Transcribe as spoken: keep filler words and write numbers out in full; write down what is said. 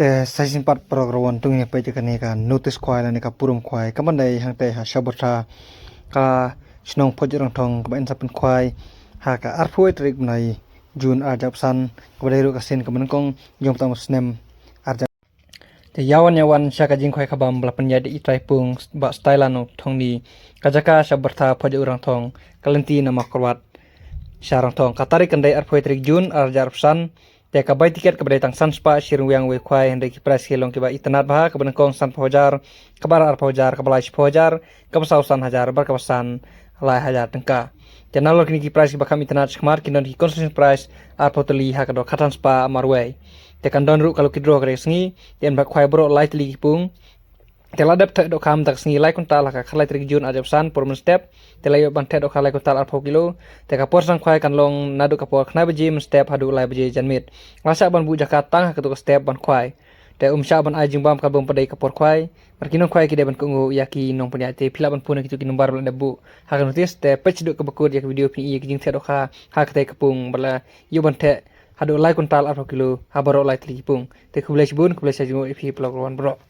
Te sa shisien pat para ka rukom tang ngin ïa peit ïa kane ka notice khwai lane ka burom khwai ka ban dei hangtei ha Shabartha, ka shnong Phohjrangthong, kaba yn sa pynkhwai ha ka arphew tarik bnai June arhajar arphew san, kaba dei ruh ka sien kaba nyngkong jong uta u snem arhajar. Te ïa wan ïa wan sha ka jingkhwai khabam ba la pynïaid da i trai pung Bah Styla Nongthohni, ka jaka Shabartha, Phohjrangthong, ka lynti na Mawkyrwat, Shahrangthong. Ka tarik kan dei arphew tarik June arhajar arphew san. Te ka bai tiket kaba dei tang san spah shi ryngwiang wei khwai, hynrei ki prize ki long kiba itynnad bha, kaba nyngkong sanphew hajar, kaba ar arphew hajar, kaba lai shiphew hajar, kaba saw san hajar, bad kaba san lai hajar tyngka. Te nalor kine ki prize kiba kham itynnad shakhmat kin don ki consolation prize arphew tylli ha ka dor khatsan spah marwei. Te kan don ruh ka lucky draw ha katei ka sngi, te yn bha khwai baroh lai tylli ki pung. Te la dep theh dohkha mynta ka sngi lai kwintal ha ka khatlai tarik June arhajar arphew san por mynstep. Te la ïoh ban theh dohkha lai kwintal arphew kilo. Te ka por sdang khwai kan long naduh ka por khyndai baje mynstep haduh lai baje janmiet. La shah ban buh jaka tang ha katu ka step ban khwai. Te ym shah ban ai jingbam katba ym pat dei ka por khwai. Bad ki nongkhwai ki dei ban kohnguh ïa ki nongpynïaid. Te phi lah ban phone ïa kitu ki number ba la dep buh ha ka notice. Te peit shaduh kaba kut ïa ka video phin i ïa ki jingtheh dohkha ha katei ka pung ba la ïoh ban theh haduh lai kwintal arphew kilo ha baroh lai tylli ki pung. Te khublei shibun, khublei shibun ïa phi para ka rukom baroh.